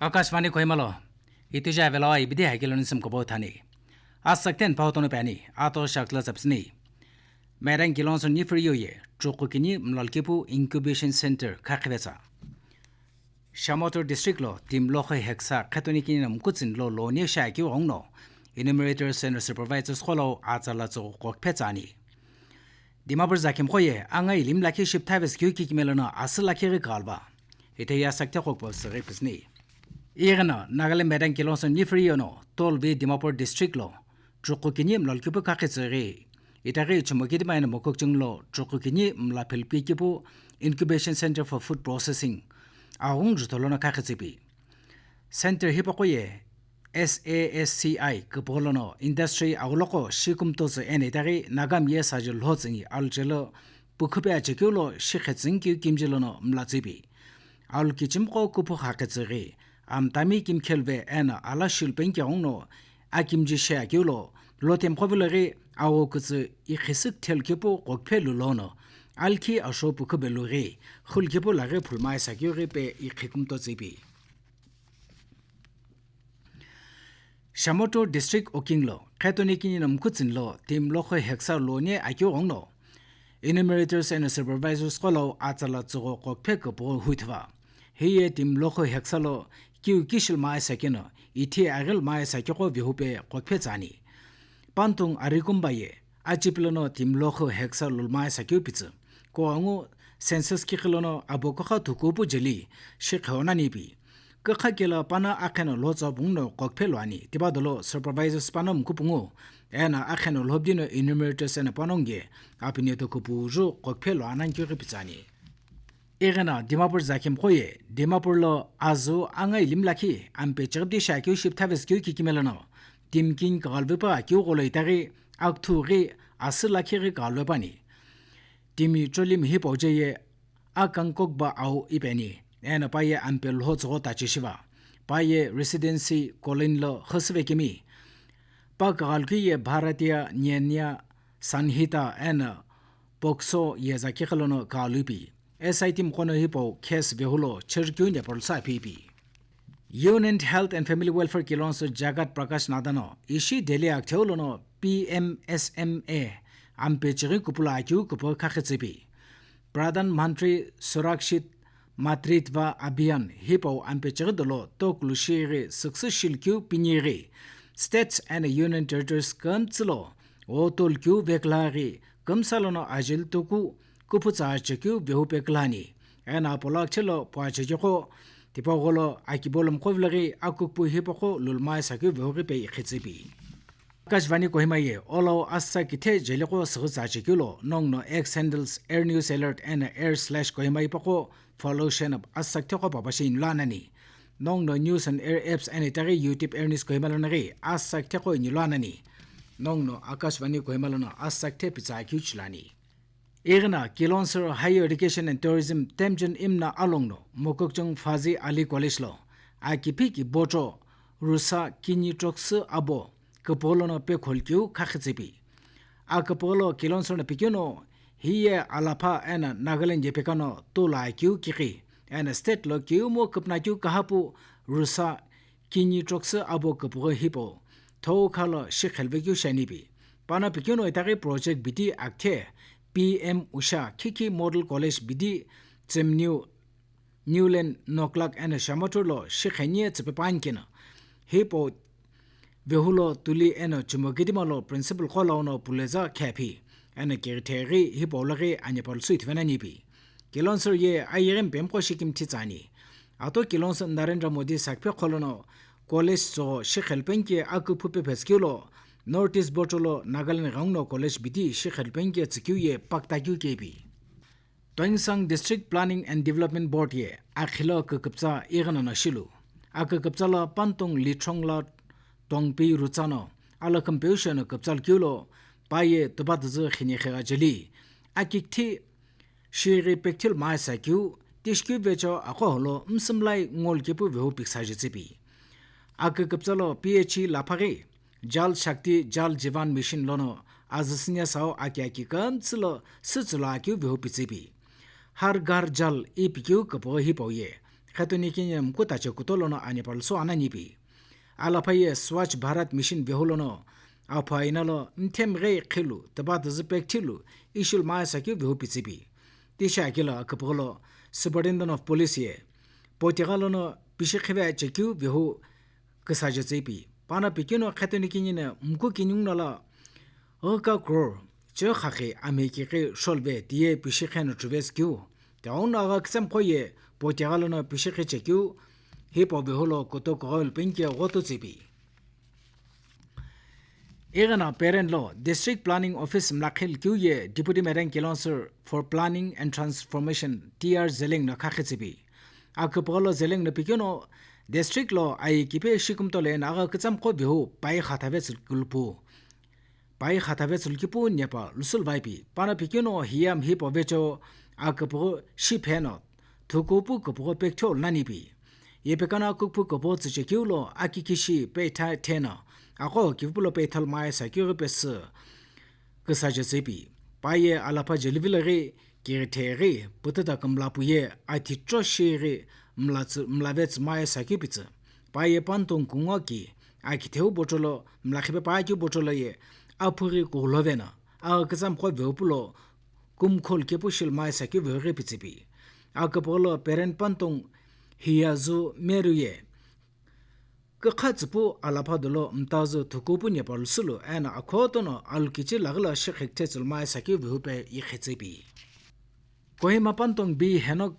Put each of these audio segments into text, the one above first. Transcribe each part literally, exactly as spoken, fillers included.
Akashvani Kohima lo, ituja avelo ibidi hakilo nisim kobo thani. Asakten pau tonu pani, ato shakla zapsni. Madam Kilonser Nifrio ye, chuku kini mlalkipu incubation center kakhivetsa. Shamator District lo team lokho heksa khetoni kini namkutsin lo loni shaki ongno, enumerators and supervisors kholo atsala tsoko kokphetsani. Dimapur zakim khoye, anga ilim lakhi ship thaves kyu ki kimelono asıl lakhi ri kalba. Ite ya sakte kokpo sere pisni. Igana, Nagaland Madam Kilonser Nifrio no, tolvi Dimapur District lo, chuku kini mlalkipu kakhi tsiri. Itaghi chumokiti maina mokokchung lo, chuku kini mla philpi kipu incubation center for food processing. Agung jutolono kakhi tsipi. Center hipaqo ye S A S C I kipolono industry auloko shikum tozu ene itaghi Nagami ye saji lhotsing alchelo pukhupe achekeulo shikhetsing kiu kimjilono mlatsipi. Aul kichimqo kuphu khaqetsiri, amtami kimkhelve ena ala shilpenki ongno akimji shea kiulo, lotem khovilori awo kutsu ikhisik thelkepu kokphelu lono, alki asho pukhubeluri, khulkepu lari phulmai sakiuri pe ikhikumto tsipi. Shamator District Oking lo, khetoni kini namkutsin lo, team lokho heksa loni akio ongno, enumerators and supervisors kholo atsala tsogo kokphe kopo huitva. Hiye team lokho heksa lo, kiu kishil mai sakino, ithi agil mai sakiko vihupe kokphe tsani. Pantung arikumba ye, achipilono team lokho heksa lulmai sakio pitsu. Ko angu census kikhilono abokokha thukupu jeli, shikhe onanipi. Kakha kela pana akheno lotsa pungno kokphe loani, tiba dolo supervisors pana mkupungu, ena akheno lhobdino enumerators ena panonge, apinyeto kupuju kokphe loanan kiri pitsani. Igana Dimapur zakim khoye, Dimapur lo azu anga ilim lakhi, ampe chigdi shakyu ship thaves kyu kikimelono, timkin kagalvepa kyu golo itari, akthu ri, asila kiri kagalvepani. Timi cholim hipau jeye, akangkokba au ipeni, ena paye ampe lho tsogo tachishiva. Paye residency colony lo khosvekimi. Pa kagalki ye Bharatiya Nyaya Sanhita ena POCSO ye zaki khalono kaluipi. S I T mkhono hipau case vehulo cherkyu ne porsa pipi. Union Health and Family Welfare kilonso Jagat Prakash Nadano, ishi Delhi aktheulono P M S M A, ampe chiri kupula akyu kupo kakhitsipi. Pradhan Mantri Surakshit Matritva Abhiyan, hipau ampe chiri dolo toklu shiri success shilkyu piniri. States and Union Territories kamtsilo, otolkyu veklari, kamsalono ajil toku, kuputsa achekeu vehupe klani. Ena apolak chelo puachekeko, tipa golo akibolom khovilagi akukpu hipako lulmai sakeu vehugipe ikhitsipi. Akashvani Kohima ye, olo asa kithe jeleko sihutsa achekeulo, nongno X handles, Air News Alert, ena Air slash Kohima ipako, follow shenap asa kitheko papashi inlanani. Nongno News and Air apps, ena itari YouTube Air News Kohima lonari, asa kitheko inilanani. Nongno Akashvani Kohima lono asa kithe pitsa akiuchilani. Igna Kilonser Higher Education and Tourism Temjin imna alongno Mokokchung Fazee Ali College lo akiphiki bocho rusa kini troksü abo kipolono pekholkiu khakhitsipi. Akipolo Kilonser no pikino hiye alapha ena Nagaland yepekano tula kiu kiki ena state lo kiumo kipna kiu kahapu rusa kini troksü abo kipugho hipau, thou khalo shikhelvekeu shanipi. Pana pikino itaghi project bidi akthe P M Usha Khikhi Model College bidi Tsemniu, Newland, Noklak ena Shamator lo shikhenie tsipepani keno. Hipau vehulo tuli ena chumokidima lo principal qolauno puleza khaphi. Ena kiritheghi hipau laghi anipal suit venanipi. Kilonser ye ayeghi mpemqo shikimthi tsani. Ato Kilonser Narendra Modi sakphe kholono college tsogo shikhelpenki akuphu pephetskeulo North East Bocho lo Nagaland ghangno college bidi shikhelpenki tsükeu ye paktakeu kepi. Tuensang District Planning and Development Board ye akhilo küküptsa ighinano shilu. Aküküptsa lo Pantong Lithong lo Tongpi Rutsano alakümpeu sheno küptsalkeulo paye tubatüzü khinikhegha jeli. Akikthi shiri pekthil maisa keu, tishikeu vecho aqo holo msümlai ngol kepu vehu piksa jütsipi. Aküküptsalo P H E laphaghi, Jal Shakti Jal Jeevan Mission lono azüsünya sao aki aki kümtsülo sütsülo akeu vehu pitsipi. Har Ghar Jal ipikeu küpügho hipau ye, qhetonikini mkutache kuto lono anipalusu ananipi. Alapha ye Swachh Bharat Mission vehu lono aphu aina lo mthemghe khilu, tibadüzü pekhilu, ishul maisa keu vehu pitsüpi. Tishi akilo aküpügholo Superintendent of Police ye Potigha lono pishi khive chekeu vehu küsaje tsüipi. Pano pikino qhetonikini no mku kinungu no lo ghika crore cheu khakhi amhikikhi sholve tiye pishi kheno chuvesi keu. Tiaono agha kütsamkho ye Potigha lono pishi khiche keu, hipau vehu lo kuto kugha ulupeni ke ghoto tsüipi. Ighana parent lo District Planning Office mlakhil keu ye Deputy Madam Kilonser for Planning and Transformation T R Zeleng no khakhe tsüipi. Aküpügholo Zeleng no pikino district lo aye kipe shikumto le agha kütsamkho vehu pai khathave tsülkulupu. Pai khathave tsülkipu nepa lusul vaipi. Pano pikino hiyam hipo vecho aküpügho shipheno thukupu küpügho pekthol nanipi. Yepekana kukpu küpügho tsüchekeu lo akikishi peitha thena. Ako kivipulo peithol maisa keu pesü küsaje tsüipi. Paye alapha jelivile ghi, kirithe ghi, pututa kümlapu ye, athi choshi ghi, mlatsü, mlave tsü maisa keu pitsü. Paye pantung kungo ki, akitheu botolo, mlakhipe pa keu botolo ye, aphughi kulo vena. Agha kütsamkho veupulo, kumkhol kepu shil maisa keu veghi pitsüpi. Aküpügholo parent pantung hiyazu meru ye. Kükha tsüpu alapha dolo mtazü thukupu nepa lusulu eno akhotono alukichi laghilo shikhikithe tsülumai sakeu vihupe ikhetsüipi. Kohima Pantong B Henok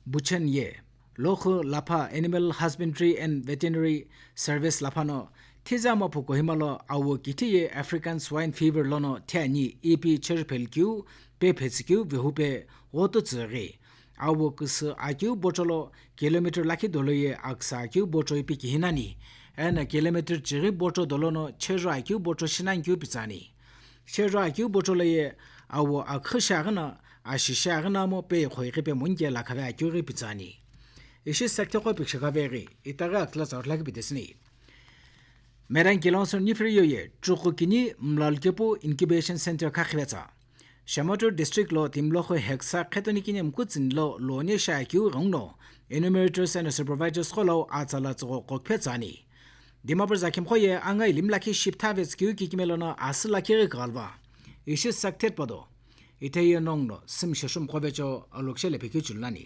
Buchen ye lokhu lapha Animal Husbandry and Veterinary Service laphano thiza maphu Kohima lo awo kithi ye African Swine Fever lono thiani ipi cherphel keu pe phetsü keu vihupe ghotu tsüghi. Awo küsü akeu bocholo kilometer lakhi dolo ye aksa akeu bocho ipi kihi nani. Eno kilometer chighi bocho dolono chezho akeu bocho shinani keu pitsüani. Chezho akeu bocholo ye awo akhü shiaghi no, ashi shiaghi no mo pe ikhoighi pe monike lakhave akeu ghi pitsüani. Ishi saktheko pikshikhaveghi, itaghi akla tsaru lakhi pidesini. Merang Kilonser Nifiriyo ye, chuku kini mlalu kepu incubation center khakhivetsa. Shamator District lo timlokhu heksa khetoni kini mkutsini lo lone sha akeu ghangno enumerators and supervisors qo lo atsala tsügho qokphe tsüani. Dimapur zakhimkho ye anga ilim lakhi shiptha vetsü keu kikime lono asü lakhi ghi kaghalva. Ishi sakthet pado. Itheye nongno sümshe shumkho vecho alokshele phekeu chulunani.